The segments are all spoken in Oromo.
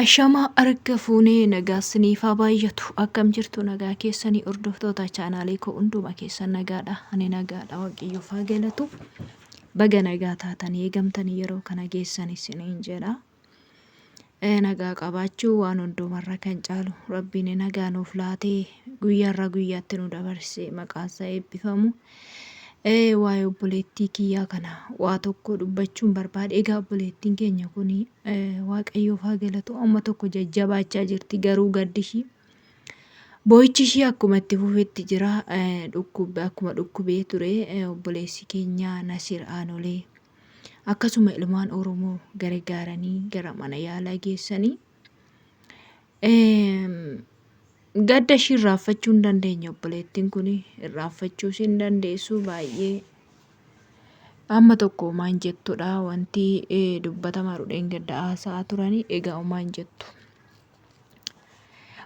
Ashamaa harka fuunee nagaa siniif haa baay'atu. Akkam jirtu nagaa keessanii hordoftoota chaanaalii koo hunduma keessan nagaadha. Ani nagaadha Waaqayyoof haa galatu. Baga nagaa taatanii eegamtanii yeroo kana geessan isiniin jedha. Nagaa qabaachuu waan hundumarra kan caalu Rabbiin nagaa nuuf laatee guyyaarraa guyyaatti nu dabarse maqaansaa eebbifamu. Waa'ee obboleettii kiyyaa kana waa tokko dubbachuun barbaade. Egaa obboleettiin keenya kun Waaqayyoof haa galatu amma tokko jajjabaachaa jirti garuu gaddi ishii boo'ichi ishii akkuma itti fufetti jira. Dhukkubbe akkuma dhukkubee ture obboleessi keenya Nasir Aanolee akkasuma ilmaan Oromoo gargaaranii gara mana yaalaa geessanii gadda ishii irraanfachuu hin dandeenye obboleettiin kun irraanfachuus hin dandeessu baay'ee Amma tokko homaa hin jettudha wanti dubbatamaa dheengadda haasa'aa turanii egaa homaa hin jettu.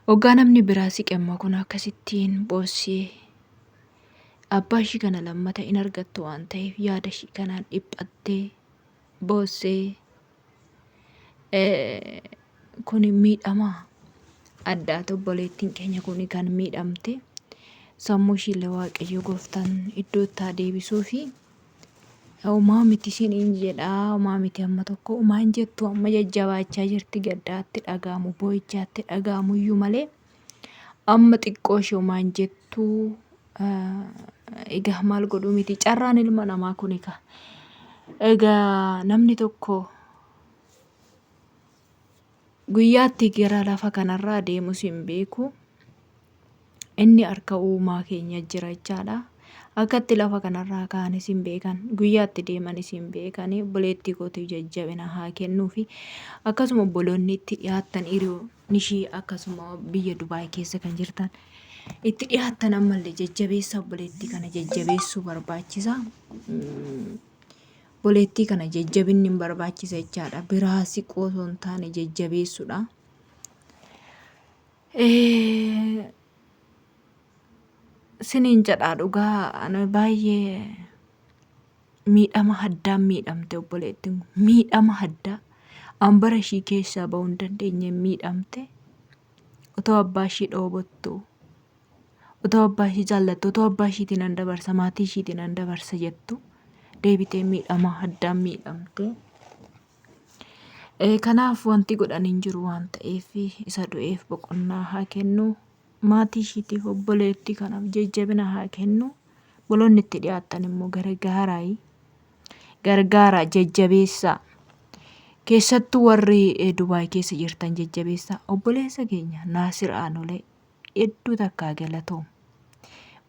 Hoggaa namni biraa siqe immoo kun akkasittiin boossee abbaa ishii kana lammata hin argattu waan ta'eef yaada ishii kanaan dhiphattee boossee kun miidhama addaati obboleettiin keenya kun kan miidhamte sammuu ishiillee waaqayyo gooftaan iddoo itti haa deebisuu fi homaa miti isiniin jedha homaa miti amma tokko homaa hin jettu amma jajjabaachaa jirti gaddaatti dhagaamu boo'ichaatti dhagaamu iyyuu malee amma xiqqoo ishee homaa hin jettu egaa maal godhuu miti carraan ilma namaa kun egaa egaa namni tokko guyyaatti gara lafa kanarraa deemus hin beeku. Inni harka uumaa keenya jira jechaadha. Akkatti lafa kanarraa ka'anis hin beekan, guyyaatti deemanis hin beekan. Obboleettii kootiif jajjabina haa kennuufi. Akkasuma obboloonni itti dhiyaattan hiriyoonni ishii akkasuma biyya Dubaay keessa kan jirtan itti dhiyaattan ammallee jajjabeessa obboleettii kana jajjabeessuu barbaachisa. Obboleettii kana jajjabinni hin barbaachisa jechaadha. Biraa siqoo osoo hin taane jajjabeessuudha. Siniin jedhaa dhugaa ani baay'ee miidhama haddaan miidhamte obboleettiin kun miidhama haddaa an bara ishii keessaa ba'uu hin dandeenye miidhamte otoo abbaa ishii dhoobottu otoo abbaa ishii jaallattu otoo abbaa ishiitiin an dabarsa maatii ishiitiin an dabarsa jettu deebitee miidhama haddaan miidhamte. Kanaaf wanti godhan hin jiru waan ta'eef isa du'eef boqonnaa haa kennu. Maatii ishiitiif obboleettii kanaaf jajjabina haa kennu. Obboloonni itti dhiyaattan immoo gargaaraayi. Gargaaraa jajjabeessaa. Keessattuu warri Dubaay keessa jirtan jajjabeessaa. Obboleessa keenya Naasir Aanolee hedduu takkaa galatoom.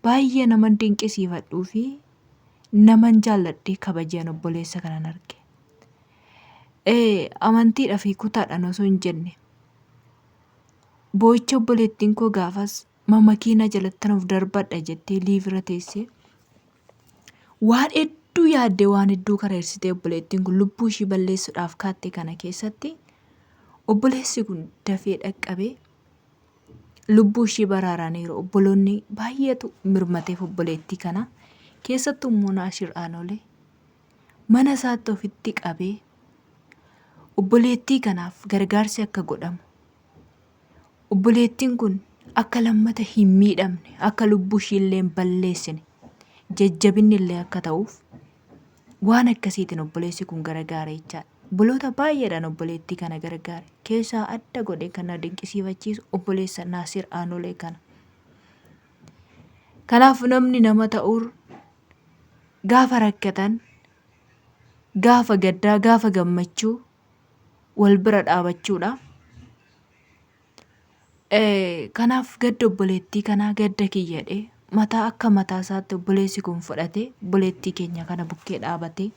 Baay'ee naman dinqisiifadhuu fi naman jaalladhee kabajeen obboleessa kanan arge. Amantiidhaa fi kutaadhaan osoo hin jenne boo'icha obboleettiin koo gaafas ma makiinaa jalattan of darbadha jettee liivira teessee waan hedduu yaaddee waan hedduu kareersitee obboleettiin kun lubbuu ishii balleessuudhaaf kaatte kana keessatti obboleessi kun dafee dhaqqabee lubbuu ishii baraaraniiru. Obboloonni baay'eetu mirmateef obboleettii kana keessattuu immoo Naashir Aanolee mana isaatti ofitti qabee obboleettii kanaaf gargaarsi akka godhamu obboleettiin kun akka lammata hin miidhamne akka lubbuu ishii illee hin balleessine jajjabinni illee akka ta'uuf waan akkasiitiin obboleessi kun gargaare jechaadha. Obboloota baay'eedhaan obboleettii kana gargaare. Keessaa adda godhee kan na dinqisiifachiisu obboleessa Naasir Aanolee kana. Kanaaf namni nama ta'uur gaafa rakkatan, gaafa gaddaa, gaafa gammachuu wal bira dhaabachuudha. Kanaaf gadda obboleettii kanaa gadda kiyya jedhee mataa akka mataa isaatti obboleessi kun fudhatee obboleettii keenya kana bukkee dhaabatee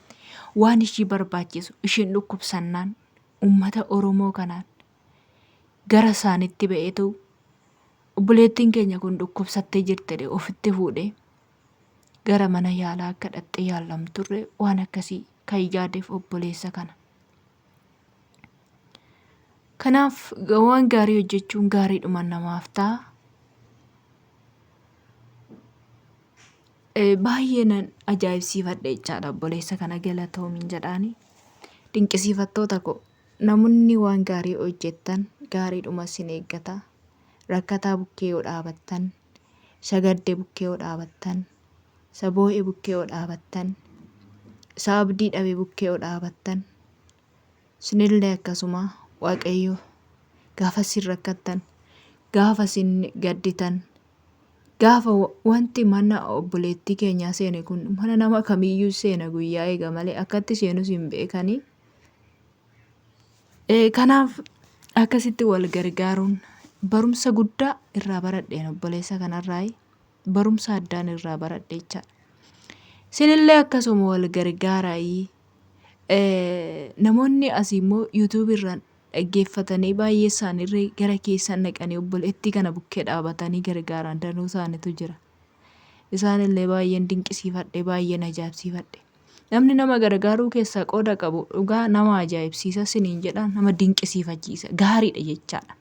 waan ishii barbaachisu ishiin dhukkubsannaan uummata Oromoo kanaan gara isaanitti ba'eetu obboleettiin keenya kun dhukkubsattee jirti jedhee ofitti fuudhee gara mana yaalaa akka dhaqxee yaalamturre waan akkasii kan yaadeef obboleessa kana. Kanaaf waan gaarii hojjechuun gaariidhuma namaaf ta'a. Baay'ee nan ajaa'ibsiifadha jechaadha obboleessa kana galatoomiin jedhaani. Dinqisiifattoota koo. Namoonni waan gaarii hojjettan gaariidhuma isin eeggata. Rakkataa bukkee yoo dhaabattan, isa gadde bukkee yoo dhaabattan, isa boo'e bukkee yoo dhaabattan, isa abdii dhabe bukkee yoo dhaabattan, isinillee akkasuma Waaqayyo gaafa isin rakkattan, gaafa isin gadditan, gaafa wanti mana obboleettii keenyaa seene kun mana nama kamiyyuu seena guyyaa eega malee akkatti seenus hin beekanii. Kanaaf akkasitti wal gargaaruun barumsa guddaa irraa baradheen obboleessa kanarraa barumsa addaan irraa baradhe jechaadha. Isinillee akkasuma wal gargaaraayii. Namoonni asii immoo yuutuubii irraan dhaggeeffatanii baay'ee isaaniirree gara keessan dhaqanii obboleettii kana bukkee dhaabatanii gargaaran danuu isaaniitu jira. Isaanillee baay'een dinqisiifadhe baay'een ajaa'ibsiifadhe. Namni nama gargaaruu keessaa qooda qabu dhugaa nama ajaa'ibsiisa siniin jedha nama dinqisiifachiisa gaariidha jechaadha.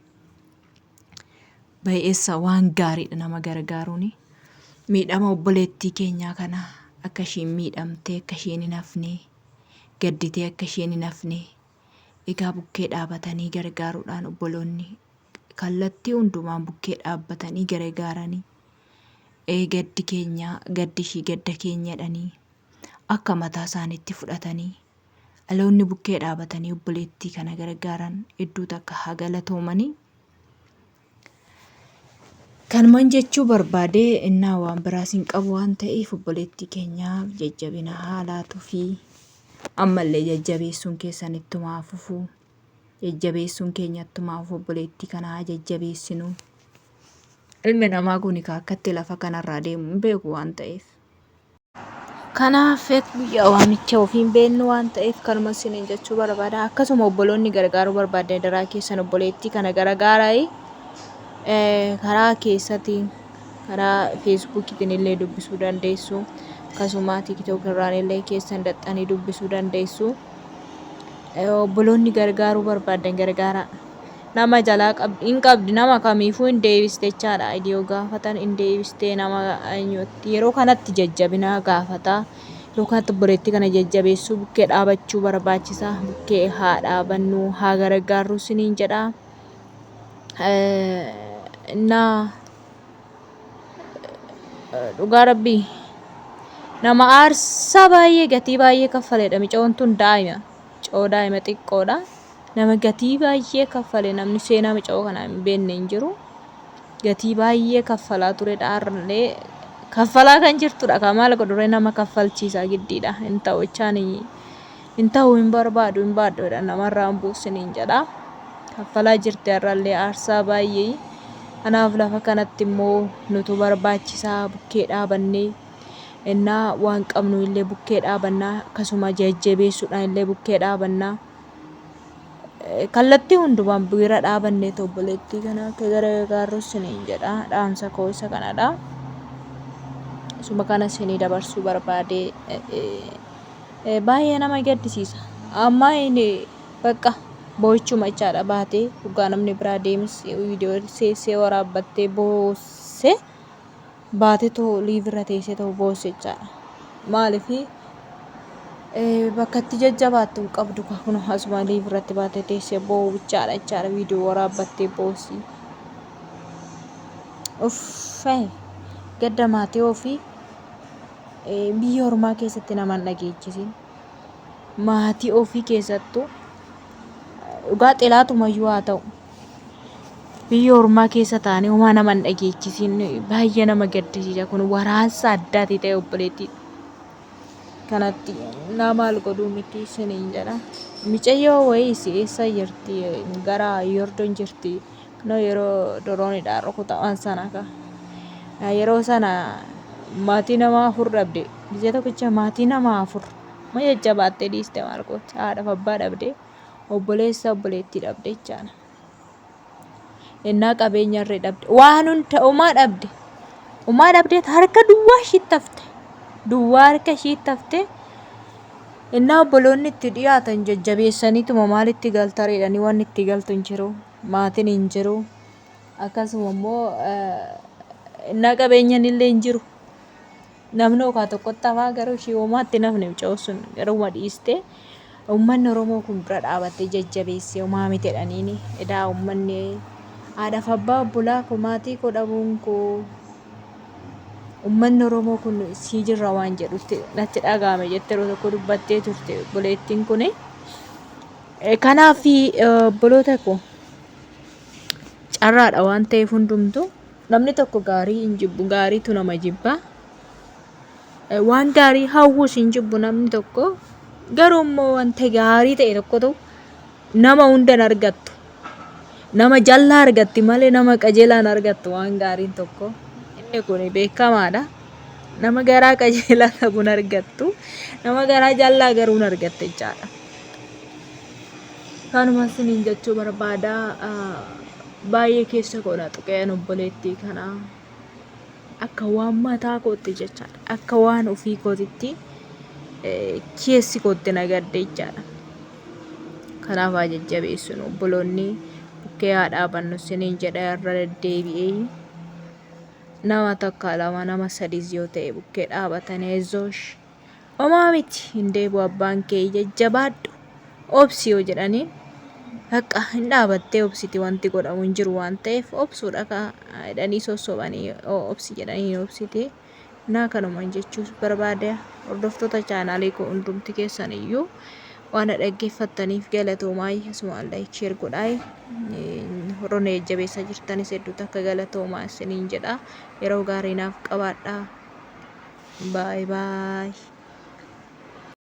Baay'eessa waan gaariidha nama gargaaruuni. Miidhama obboleettii keenyaa kana akka ishiin miidhamtee akka ishiin hin hafne gadditee akka isheen hin hafne egaa bukkee dhaabatanii gargaaruudhaan obboloonni kallattii hundumaan bukkee dhaabbatanii gargaaranii ee gaddi keenya gaddi ishii gadda keenya jedhanii akka mataa isaaniitti fudhatanii dhaloonni bukkee dhaabatanii obboleettii kana gargaaran hedduu takka haa galatoomanii. Kanuman jechuu barbaade innaa waan biraas hin qabu waan ta'eef obboleettii keenyaaf jajjabina haa laatuufi ammallee jajjabeessuun keessan ittuma haa fufu. Jajjabeessuun keenya ittuma haa fufu obboleettii kana haa jajjabeessinu. Ilmi namaa kun akkatti lafa kanarraa deemu hin beeku waan ta'eef. Kanaaf guyyaa waamicha ofii hin beeknu waan ta'eef kanuma isiniin jechuu barbaada. Akkasuma obboloonni gargaaruu barbaaddan daraa keessan obboleettii kana gargaaraayi. Karaa keessatiin karaa feesbuukiitiin illee dubbisuu dandeessu. Akkasuma tiktok irraan illee keessan daxxanii dubbisuu dandeessu. Obboloonni gargaaruu barbaaddan gargaaraa. Nama jalaa qabdi hin qabdi nama kamiifuu hin deebiste jechaadha. Idiyoo gaafatan hin deebiste nama eenyutti yeroo kanatti jajjabina gaafata. Yeroo kanatti obboleettii kana jajjabeessuu bukkee dhaabachuu barbaachisa. Bukkee haa dhaabannu haa gargaarru isiniin jedha. Innaa dhugaa rabbii nama aarsaa baay'ee gatii baay'ee kaffaledha micoon tun daa'ima. Micoo daa'ima xiqqoodha. Nama gatii baay'ee kaffale namni seenaa micoo kanaa hin beekne hin jiru. Gatii baay'ee kaffalaa turedha har'allee kaffalaa kan jirtudha. Kan maal godhure nama kaffalchiisa giddiidha. Hin ta'u jechaan hin ta'u hin barbaadu hin baadhu jedha namarraa hin buusiniin jedha. Kaffalaa jirti har'allee aarsaa baay'ee. Kanaaf lafa kanatti immoo nutu barbaachisaa bukkee dhaabannee innaa waan qabnu illee bukkee dhaabannaa akkasuma jajjabeessuudhaan illee bukkee dhaabannaa. Kallattii hundumaan bira dhaabanneetu obboleettii kana akka gargaarru isiniin jedha. Dhaamsa koo isa kanadha. Isuma kana isinii dabarsuu barbaade baay'ee nama gaddisiisa. Amma inni bakka boo'ichuma jechaadha baatee dhugaa namni biraa deemis viidiyoo seessee waraabbattee boossee baatetoo live irra teessetoo boosse jechaadha. Maaliif bakka itti jajjabaattu hin qabdu kun asuma live irratti baatee teessee boo'u bichaadha jechaadha viidiyoo waraabbattee boossi. Uffee gadda maatii ofii biyya ormaa keessatti nama hin dhageechisin. Maatii ofii keessattuu dhugaa xilaatumayyuu haa ta'u. Biyya ormaa keessa taa'anii homaa nama hin dhageechisiin baay'ee nama gaddisiisa kun waraansa addaati ta'e obboleettii kanatti naa maal godhuu miti isiniin jedha. Micayyoo wayii si eessa jirti gara Yordon jirti no yeroo doroonidhaan rukutaman sana ka yeroo sana maatii nama afur dhabde gisee tokkicha maatii nama afur ma jajjabaattee dhiiste maal gooti haadhaaf abbaa dhabde. Obboleessa obboleettii dhabde jechaadha. Ennaa qabeenya irree dhabde waan hunda homaa dhabde. Homaa dhabdee harka duwwaa ishiitti hafte. Duwwaa harka ishiitti hafte. Ennaa obboloonni itti dhiyaatan jajjabeessaniituma maalitti galta jedhanii waan itti galtu hin jiru. Maatiin hin jiru. Akkasuma immoo ennaa qabeenyan illee hin jiru. Namni okaa tokkotti hafaa garuu ishii homaatti hin hafne mucayyoon sun garuma dhiiste. Uummanni Oromoo kun bira dhaabattee jajjabeessee homaa miti jedhaniini. Edaa uummanni haadhaaf abbaa obbolaa koo maatii koo dhabuun koo uummanni Oromoo kun sii jirra waan jedhutti natti dhaga'ame jettee yeroo tokko dubbattee turte obboleettiin kuni. Kanaaf obboloota koo carraadha waan ta'eef hundumtuu namni tokko gaarii hin jibbu gaariitu nama jibba. Waan gaarii hawwus hin jibbu namni tokko garuu immoo wanta gaarii ta'e tokkotu nama hunda hin argattu. Nama jallaa argatti malee nama qajeelaa hin argattu waan gaariin tokko. Inni kun beekamaadha. Nama garaa qajeelaa qabu hin argattu. Nama garaa jallaa garuu hin argatte jechaadha. Kanuma isiniin jechuu barbaada. Baay'ee keessa koo na tuqeen obboleettii kanaa. Akka waan mataa kootti jechaadha. Akka waan ofii kootitti keessi kootti na gadde jechaadha. Kanaaf haa jajjabeessinu obboloonni bukkee haa dhaabannu isiniin jedha irra deddeebi'ee. Nama tokko lama nama sadiis yoo ta'e bukkee dhaabatanii ayizoosh Homaa miti hin deebi'u abbaan kee jajjabaadhu obsi yoo jedhaniin bakka hin dhaabattee obsiti wanti godhamu hin jiru waan ta'eef obsuudha ka jedhanii sossobanii obsi jedhanii hin obsiti. Naa kanuman jechuus barbaada hordoftoota chaanaalii koo hundumti keessan iyyuu waan na dhaggeeffattaniif galatoomaa asumaan like share godhaa warroonni jajjabeessaa jirtanis hedduu takka galatoomaa isiniin jedha yeroo gaarii naaf qabaadhaa. Bye bye.